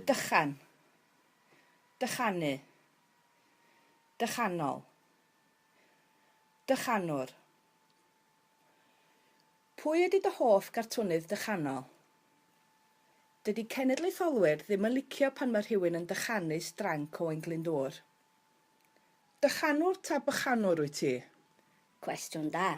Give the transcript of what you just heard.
Dychan. Dychanu. Dychanol. Dychanwr. Pwy ydy dy hoff gartwnydd dychanol? Dydy cenedlaetholwyr ddim yn licio pan mae rhywun yn dychanu stranc Owain Glyndŵr. Dychanwr ta bychanwr wyt ti? Cwestiwn da.